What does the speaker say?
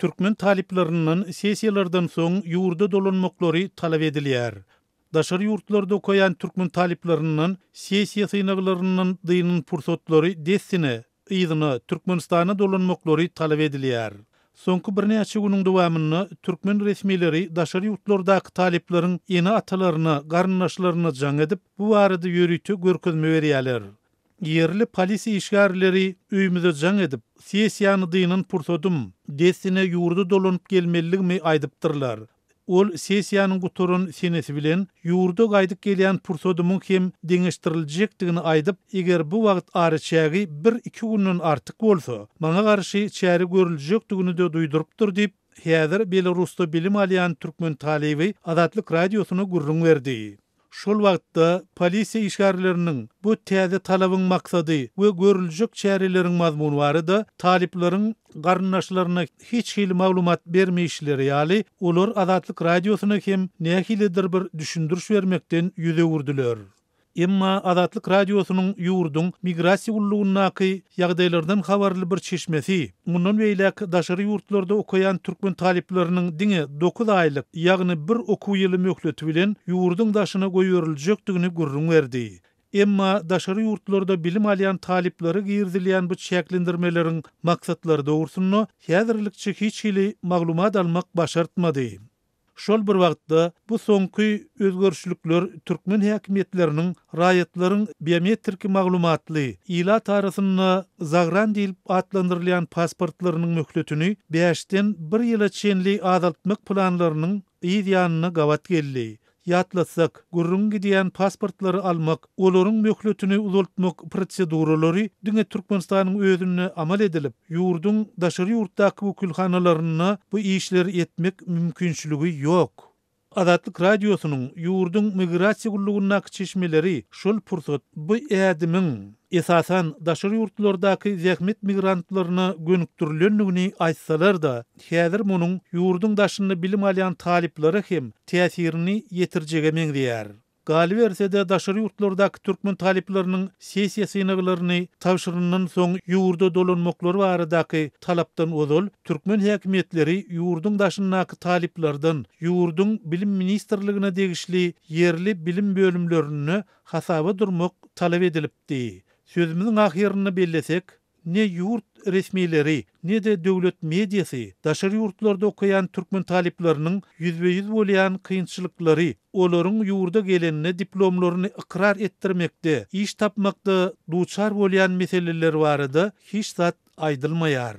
Türkmen talyplaryndan sessiýalardan soň ýurda dolanmaklary talap edilýär. Daşary ýurtlarda okaýan türkmen talyplaryndan sessiýa synaglaryndan dynan pursatlary dessine yzyna, Türkmenistana dolanmaklary talap edilýär. Soňky birnäçe günüň dowamynda türkmen resmileri daşary ýurtlardaky talyplaryň ene-atalaryna, garyndaşlaryna jaň edip, bu barada ýörite görkezme berýärler. Ýerli polisiýa işgärleri öýümize jaň edip, sessiýany dynan pursadym, dessine ýurda dolanyp gelmelidigimi aýdypdyrlar. Ol sessiýanyň gutaran senesi bilen ýurda gaýdyp gelýän pursadymyň hem deňeşdiriljekdigini aýdyp, eger bu wagt araçägi bir-iki günden artyk bolsa, maňa garşy çäre görüljekdigini-de duýdurypdyr diýip, häzir Belarusda bilim alýan türkmen talyby Azatlyk Radiosyna gürrüň berdi. Şol wagtda polisiýa işgärleriniň bu täze talabyň maksady we görüljek çäreleriň mazmuny barada talyplaryň garyndaşlaryna hiç hili maglumat bermeýişleri ýaly, olar Azatlyk Radiosyna hem nähilidir bir düşündiriş bermekden ýüz öwürdiler. Emma Azatlyk Radiosynyň ýurduň Migrasiýa gullugyndaky ýagdaýlardan habarly bir çeşmesi, mundan beýläk daşary ýurtlarda okaýan türkmen talyplarynyň diňe dokuz aýlyk, ýagny bir okuw ýyly möhleti bilen ýurduň daşyna goýberiljekdigini gürrüň berdi. Emma daşary ýurtlarda bilim alýan talyplara girizilýän bu çäklendirmeleriň maksatlary dogrusynda häzirlikçe hiç hili maglumat almak başartmady. Şol bir wagtda, bu soňky özgerişlikler türkmen häkimiýetleriniň raýatlaryň biometriki maglumatly, ilat arasynda zagran diýlip atlandyrylýan pasportlarynyň möhletini bäşden bir ýyla çenli azaltmak planlarynyň yz ýanyna gabat geldi. Ýatlatsak, gürrüňi gidýän pasportlary almak, olaryň möhletini uzaltmak proseduralary diňe Türkmenistanyň özünde amal edilip, ýurduň daşary ýurtdaky wekilhanalarynda bu işleri etmek mümkinçiligi ýok. Azatlyk Radiosynyň ýurduň Migrasiýa gullugyndaky çeşmeleri şol pursat bu ädimiň, esasan, daşary ýurtlardaky zähmet migrantlaryna gönükdirilendigini aýtsalar-da, häzir munuň ýurduň daşynda bilim alýan talyplara hem täsirini ýetirjege meňzeýär. Galyberse-de, daşary ýurtlardaky türkmen talyplarynyň sessiýa synaglaryny tabşyrandan soň ýurda dolanmaklary baradaky talapdan ozal, türkmen häkimiýetleri ýurduň daşyndaky talyplardan ýurduň Bilim ministrligine degişli ýerli bilim bölümlerinde hasaba durmak talap edilipdi. Sözümiziň ahyrynda bellesek, Ne ýurt resmileri, ne-de döwlet mediasy daşary ýurtlarda okaýan türkmen talyplarynyň ýüzbe-ýüz bolýan kynçylyklary, olaryň ýurda gelende diplomlaryny ykrar etdirmekde, iş tapmakda duçar bolýan meseleleri barada hiç zat aýdylmaýar.